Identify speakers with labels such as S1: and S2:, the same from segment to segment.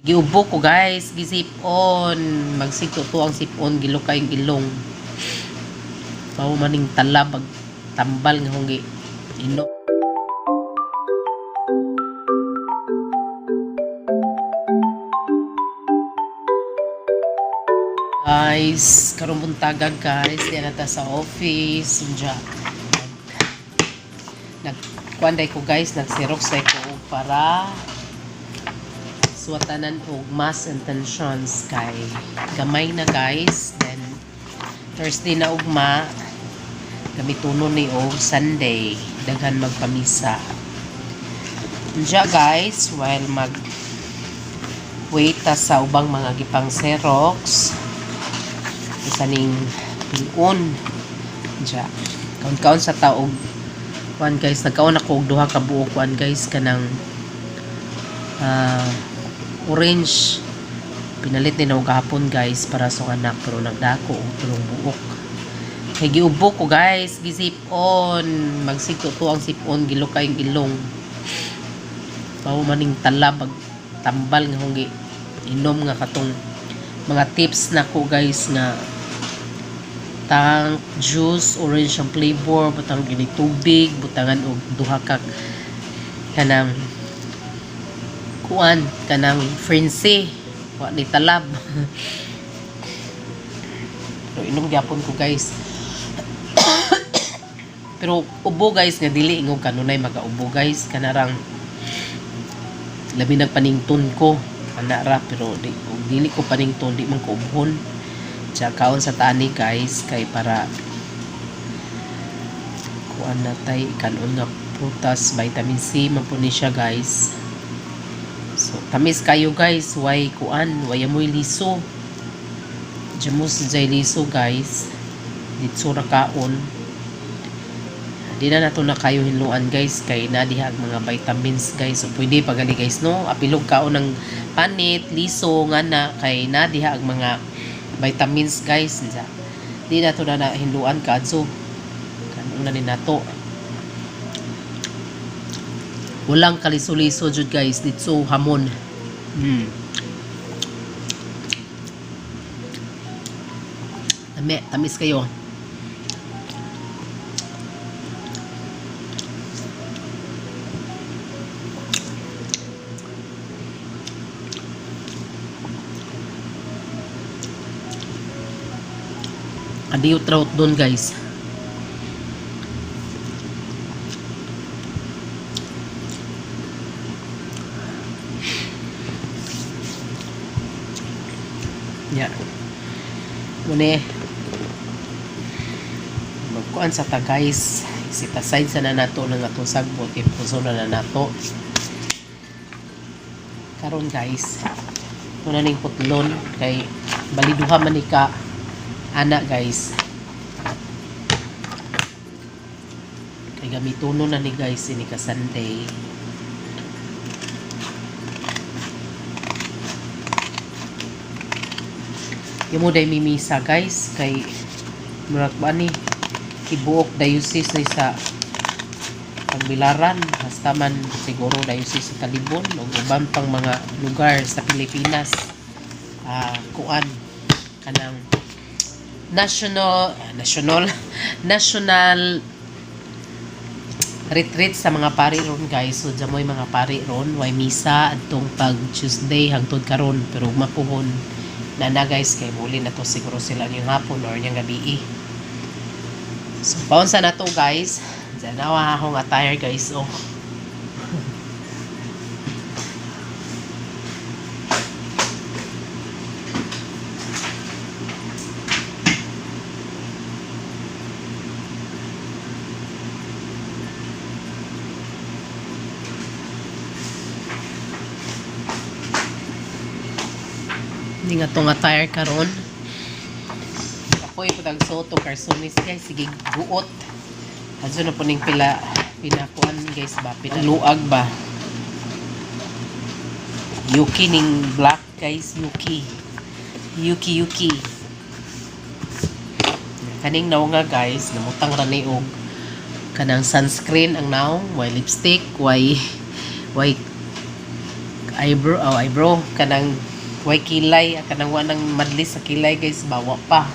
S1: Giubo ko, guys, gisipon. Magsigto to ang sipon, gilo kayong ilong. Mao maning talab ag tambal nga hunggi inom. Guys, karong buntaga, guys, di na ta sa office. Unja. Nag kuan ko, guys, nag-xerox day ko og para suwatanan og mass intentions kay gamay na, guys. Then Thursday na ugma gamitunon ni og Sunday daghan magpamisa. Unja, guys, while mag wait ta sa ubang mga gipang Xerox, isa ning pilon. Unja, kaon-kaon sa taog kuan, guys. Nagkaon ako og duha ka buok kuan, guys, kanang orange. Pinalit ni og gahapon, guys, para sa anak, pero nagdako og tulong buok kay giubo ko, guys, gisipon. Magsigto to ang sipon, gilo kayong ilong. Mao maning talab ag tambal nga hunggi inom nga katong mga tips nako, guys, nga tang juice, orange ang flavor, butang gini tubig, butangan og duha ka kanang kuan, kanang frenzy, wa ni talab. Pero inom gyapon ko, guys. Pero ubo, guys, nga dili ingog kanunay magaubo, guys, kanarang labi nagpanington ko ana ra, pero di, og dili ko panington, di man ko ubhon. Tsaka kaon sa tani, guys, kay para kuan na tay kanon nga prutas, vitamin C man po ni siya, guys. So tamis kayo, guys, way kuan, way amoy liso. Jamos jay liso, guys. Ditso ra kaon. Di na nato na kayo hinluan, guys, kay na diha ang mga vitamins, guys. So pwede pa gali, guys, no, apilog kaon ng panit liso nga na kay na diha ang mga vitamins, guys. Di na to na hinluan kadso kanong na ni nato. Walang kaliso-liso jud, guys. Ditso hamon. Tami, tamis kayo. Kadiyot raw doon, guys. Yeah. Muna magkuan sa ta, guys. Set aside sa na nato ng atong sagbot kay puso na na nato. Karon, guys, muna ning putlon kay bali duha man ni ka ana, guys. Kay gamituno na ni, guys, ini ka Sunday. Imo day mimisa, guys, kay murag ba ni tibuok diocese ni sa Tagbilaran, basta man siguro diocese sa Talibon ug uban pang mga lugar sa Pilipinas. Kuan kanang national national national retreat sa mga pari ron, guys. So jamoy mga pari ron, way misa adtong pag Tuesday hangtod karon, pero mapuhon na na, guys, kay muli na to siguro sila yung hapon or yung gabi. So paunsa na to, guys. Diyan na akong attire, guys, oh. Hindi nga tong attire karon. Ako iputag soto karsunis, guys, sige guot. Adto na po ning pila pinakuan, guys, ba, pinaluag ba. Yuki ning black, guys, Yuki. Yuki Yuki. Kaning naw nga, guys, namutang ra ni og kanang sunscreen ang naw, way lipstick, way way Eyebrow, oh, eyebrow kanang way kilay, kanang wa nang madlis sa kilay, guys, bawa pa.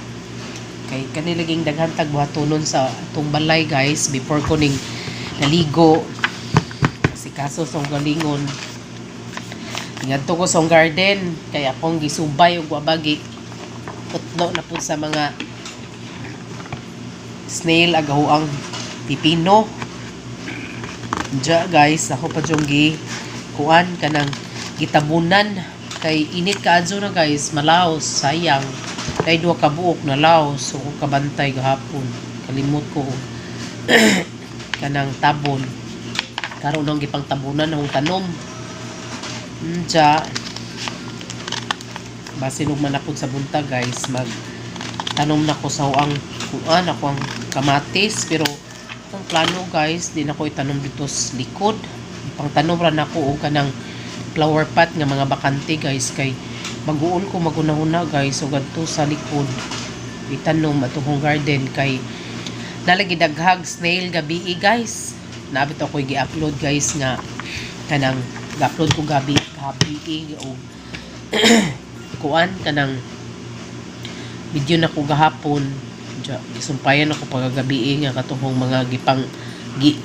S1: Kay kani laging daghan tag buhatonon sa atong balay, guys, before ko ning naligo. Kasi kaso sa galingon. Ngadto ko sa garden kay akong gisubay og wa bagi putlo na pud sa mga snail agaho ang pipino. Diya, guys, ako pa jung gi kuan kanang gitabunan kay init kaadto na, guys, malaos, sayang kay duha ka buok na laos. So ko kabantay gahapon, kalimot ko og kanang tabon. Karon ang gipangtabunan akong tanom. Diya, basin og manapod sa buntag, guys, mag tanom na ko sa ang kuan, ako ang kamatis, pero ang plano, guys, di na ko itanom dito sa likod. Ipangtanom ra nako og kanang flower pot nga mga bakante, guys, kay maguol ko magunahuna, guys, ug adto sa likod itanom atong garden kay nalagi daghag snail gabi, guys. Nabit ako gi-upload, guys, nga kanang ga-upload ko gabi gabi og kuan kanang video na ko gahapon. Diya, gisumpayan ako pagagabi nga katuhong mga gipang gi,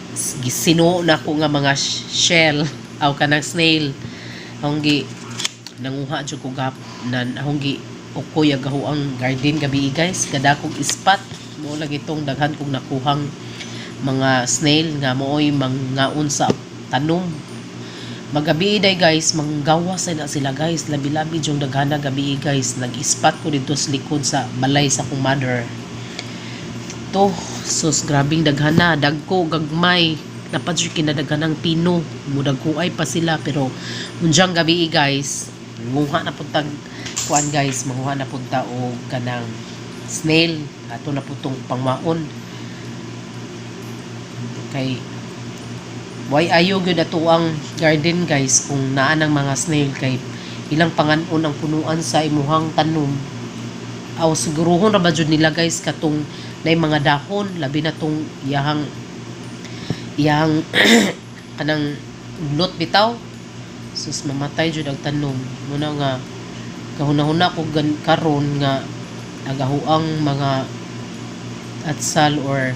S1: gisino na ko nga mga shell aw kanang snail akong gi nanguha jud ko gap nan akong gi ukoy agaho ang garden gabi, guys. Kadakog spot mo lagi tong daghan kong nakuhang mga snail nga mooy mangaon sa tanom. Magabi day, guys, manggawas na sila, guys. Labi-labi jung daghana gabi, guys. Nag-spot ko dito sa likod sa balay sa akong mother to. Sus, grabing daghana, dagko gagmay. Napad jud kinadaghanang pino, mudagkuay pa sila. Pero unjang gabi, guys, nguha na pud tag kuan, guys, manguha na pud ta og kanang snail ato na pud tong pangmaon kay way ayo gyud ato ang garden, guys, kung naa ng mga snail kay ilang panganon ang punuan sa imuhang tanom. Aw siguruhon ra ba jud nila, guys, katong nay mga dahon, labi na tong iyahang iyahang kanang lot bitaw. Sus, mamatay jud ang tanom. Muna nga kahuna-huna ko gan karon nga agahuang mga atsal or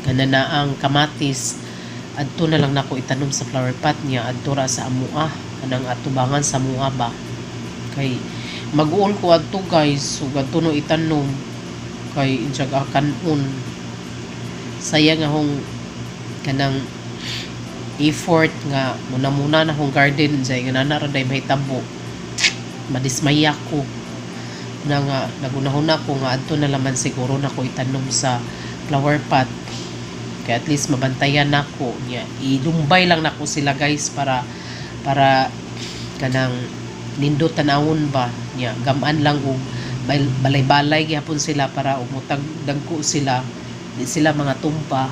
S1: kananaang kamatis, adto na lang nako itanom sa flower pot niya, adto ra sa amua, kanang atubangan sa amua ba, kay mag-uol ko adto, guys, ug adto no itanom kay insya kanon. Sayang akong kanang effort nga muna-muna na akong garden jay nga nana ra day mahitabo. Madismaya ko na nga nagunahuna ko nga adto na laman siguro nako itanom sa flower pot kay at least mabantayan nako niya. Ilumbay lang nako sila, guys, para kanang nindot tanawon ba niya. Gamaan lang og balay-balay gihapon sila para og mutag dagko sila, di sila mga tumpa.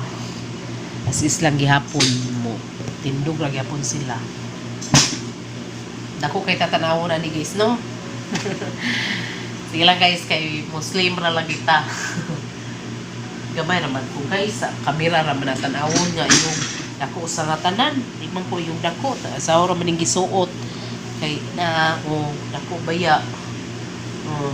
S1: As is lang gihapon mo tindog ra gihapon sila. Dako kay tatanawon ani, guys, no? Sige lang, guys, kay Muslim ra lang kita. Gamay raman ko, guys, sa kamera ra man tan-awon nga yung dako sa nga tanan. Di man ko yung dako, asawa ra man ning gisuot kay na oh dako baya, oh.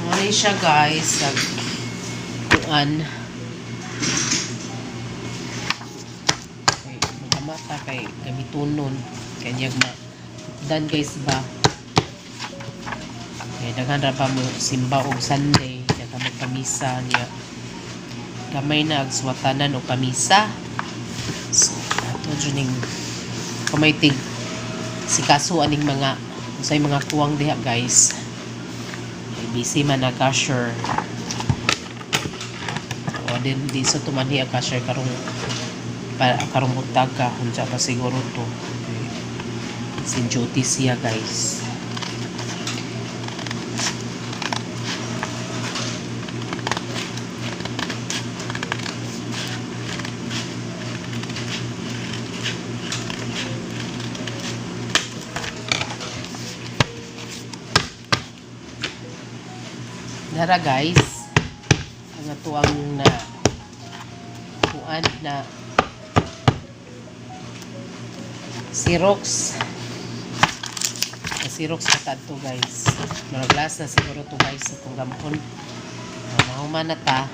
S1: Mao siya, guys, sa kuan kay magamata kay gamitonon kanyag ma dan, guys, ba, kay daghan ra pa mo simba og Sunday, daghan magpamisa niya. Gamay na ag suwatanan og pamisa. So ato jud ning kamay tig sikaso aning mga unsay mga kuwang diha, guys, kay busy man na cashier o din di sa tumanhi ang cashier karong pa, karong buntag ka unsa pa siguro to. Okay. Sin duty siya, guys. Dara guys, ang atuang na kuan na Xerox. Na Xerox na to, guys. Mga glass na siguro to, guys, sa itong gampon. Mahuman na ta.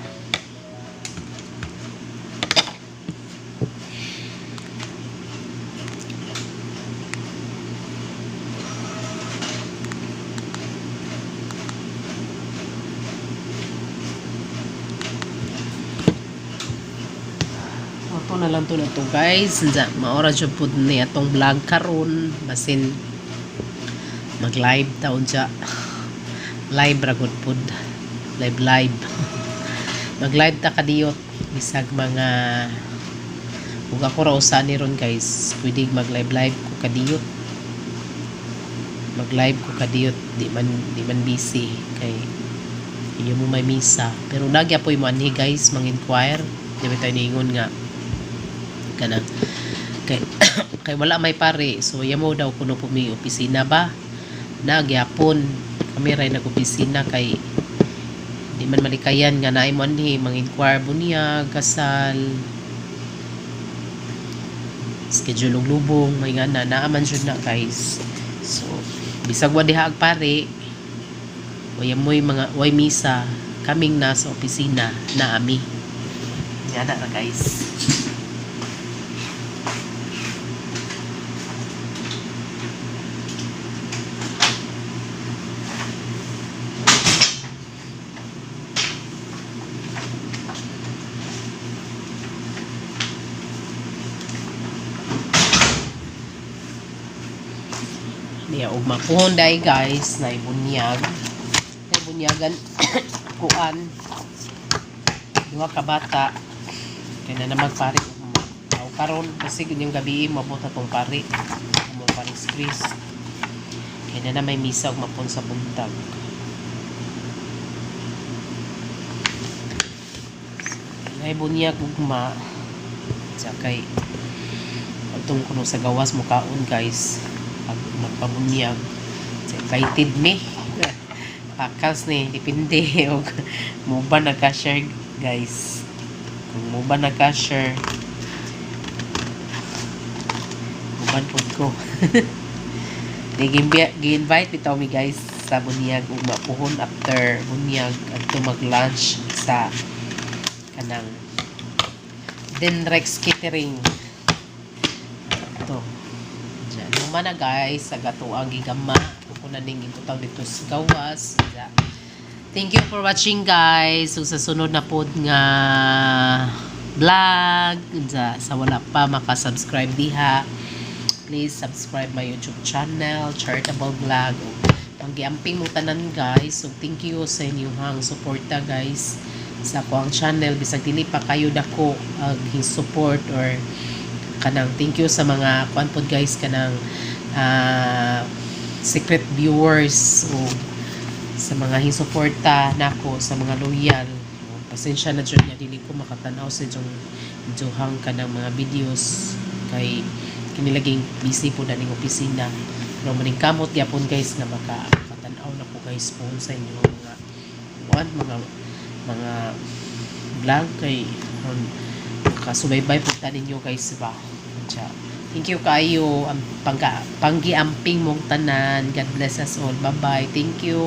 S1: Auto na lang to na to, guys. Nza, maora jud pud ni atong vlog karon, basin mag live taon siya. Live ra gud pud. Live live. Mag live ta kadiyot bisag mga ug ako ra usa ni ron, guys. Pwede mag live live ko kadiyot. Mag live ko kadiyot, di man busy kay iyo mo may misa. Pero nagyapoy mo anhi, guys, mang-inquire. Di ba tayo niingon nga kanang kay wala may pare, so yamo daw kuno pumi opisina ba, nagyapon kami ray nag-opisina kay di man malikayan nga naay mo anhi mang-inquire, bunyag, kasal, schedule og lubong, may nga na naaman jud na, guys. So bisag wa diha ag pare, way moy mga way misa, kaming nasa opisina na ami nga na ra, guys. Niya og mapuhon dai, guys, na ibunyag. Na ibunyagan kuan. Duha ka bata. Kay na naman pare ugma. Aw karon kasi yung gabi mabot atong pare. Mo pare Chris. Kay na may misa ug mapon sa buntag. Nay bunyag ugma. Sa kay atong kuno sa gawas mo kaon, guys, pag magpabunyag. So, invited me. Pakals ni, depende og mo ba nagka-share, guys. Kung mo ba nagka-share, uban pud ko. Di gi-invite bitaw mi, guys, sa bunyag ug mapuhon after bunyag adto mag-lunch sa kanang Denrex Catering. Ito. Diyan. Human na, guys, sa gatuang gigama. Ako na ning gibutang dito sa gawas. Diyan. Thank you for watching, guys. So, sa sunod na pod nga vlog, diyan, sa wala pa maka-subscribe diha, please subscribe my YouTube channel, Charitable Vlog. Panggiamping mo tanan, guys. So thank you sa inyong suporta, guys, sa akoang channel bisag dili pa kayo dako ag support or kanang thank you sa mga kuan pod, guys, kanang secret viewers o sa mga hisuporta nako, sa mga loyal. Pasensya na jud nga dili ko makatan-aw sa inyong duhang kanang mga videos kay kinilaging busy po na ning opisina, pero maning kamot gyapon, guys, nga makatan-aw na ko, guys, po sa inyong mga kuan, mga vlog kay ron makasubaybay po ta ninyo, guys, ba. Tsa. Thank you kayo ang panggiamping mong tanan. God bless us all. Bye bye. Thank you.